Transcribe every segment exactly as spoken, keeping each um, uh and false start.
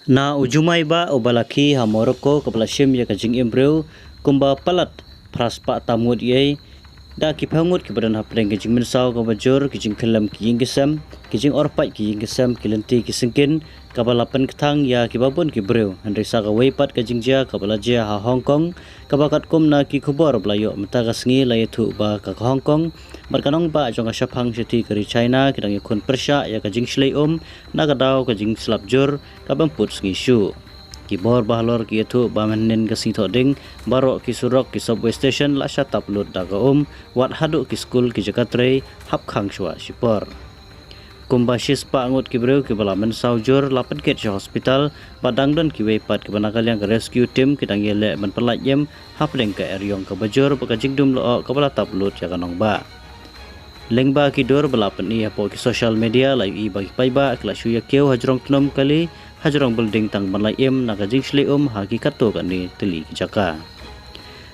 Na u jumai ba u ba la khie ha Morocco kaba la shim ïa ka jingim briew kumba palat phra spah tam ngut ïa da ki phew ngut kiba don hapdeng ka jingmynsaw kaba jur, ki jingkhyllem ki ïing ki sem, ki jingorpait ki ïing ki sem, ki lynti ki syngkien, kaba la pynkthang ïa kiba bun ki briew. Hynrei sa kawei pat ka jingjia kaba la jia ha Hong Kong, kaba katkum na ki khubor ba la ïoh mynta ka sngi la ïathuh ba ka Hong Kong bad ka nongbah jong ka shaphang shati ka ri China ki dang ïakhun pyrshah ïa ka jingshlei um na ka daw ka jingslap jur kaba ym put sngi shuh. Ki bor bahalor ki ïathuh ba mynhynnin ka sngi Thohdieng baroh ki surok, ki subway station la shah tap lut da ka um, wat haduh ki skul, ki jaka trei hap khang shuwa shipor. Kumba shispah ngut ki briew kiba la mynsaw jur la pynkit sha hospital, bad dang don kiwei pat kiba na ka liang ka rescue team ki dang ïaleh ban pynlait im hapdeng ka eriong kaba jur bad ka jingdum lyoh kaba la tap lut ïa ka nongbah. Lyngba ki dur ba la pyni hapoh ki social media la ïohi ba ki paidbah ki la shu ïa kiew hajrong tnum kali, hajrong building tang ban lait im na ka jingshlei um ha ki katto katne tylli ki jaka.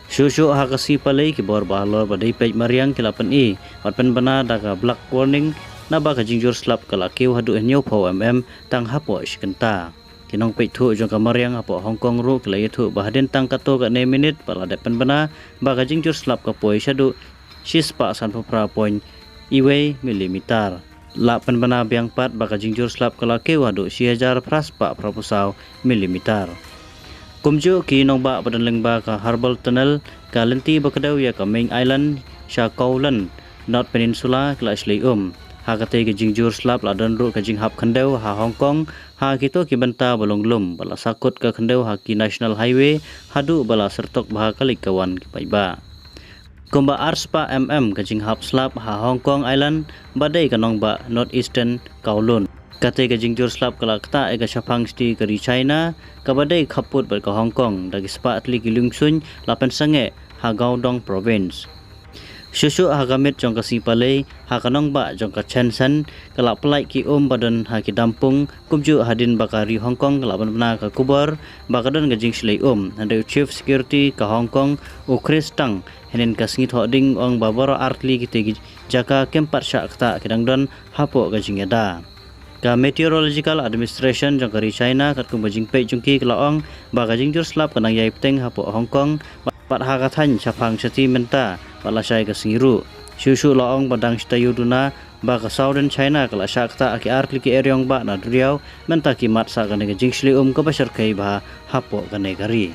Shuh shuh ha ka sngi Palei ki bor bahalor ba dei peit mariang ki la pyni bad pynbna da ka black warning, naba ka jingjur slap ka la kiew haduh hynñiewphew mm tang hapoh shi kynta. Ki nongpeit thuh jong ka mariang hapoh Hong Kong ruh ki la ïathuh ba hadien tang katto katne minit ba la dep pynbna ba ka jingjur slap ka poi shaduh shispah sanphew phra point iwei millimeter. La pynbna biang pat ba ka jingjur slap ka la kiew haduh shi hajar phra spah phra phew saw millimeter. Kumjuh ki nongbah ba don lyngba ka Herbal Tunnel, ka lynti ba kdew ïa ka Ming Island sha Kowloon, North Peninsula, ki la shlei um. Ha katei ka jingjur slap la don ruh ka jinghap khyndew ha Hong Kong ha kito ki bynta ba long lum, ba la sakut ka khyndew ha ki National Highway haduh ba la syrtok bha ka leit ka wan ki paidbah. Kumba arspah mm ka jinghap slap ha Hong Kong Island ba dei ka nongbah North Eastern Kowloon. Katei ka jingjur slap ka la ktah ïa ka shaphang shati ka ri China kaba dei khappud bad ka Hong Kong, da ki spah tylli ki lungsung la pynsangeh ha Guangdong Province. Shuh shuh ha ka miet jong ka sngi Palei ha ka nongbah jong ka Shenzhen ka la pynlait ki um ba don ha ki dampung, kumjuh hadien ba ka ri Hong Kong ka la pynbna ka khubor ba ka don ka jingshlei um. Hynrei u Chief Security ka Hong Kong, u Chris Tang, hynnin ka sngi Thohdieng u ong ba baroh artylli kitei ki jaka kim pat shah ktah, ki dang don hapoh ka jingïada. Ka Meteorological Administration jong ka ri China katkum ka jingpeit jong ki ka la ong ba ka jingjur slap ka nang ïai bteng hapoh Hong Kong bad ha ka thaiñ shaphang shati mynta bad lashai ka sngi ruh. Shuh shuh la ong ba dang shi taïew duna ba ka Southern China ka la shah ktah ha ki artylli ki eriong bah na duriaw, mynta ki mat sha kane ka jingshlei um kaba shyrkhei bha hapoh kane ka ri.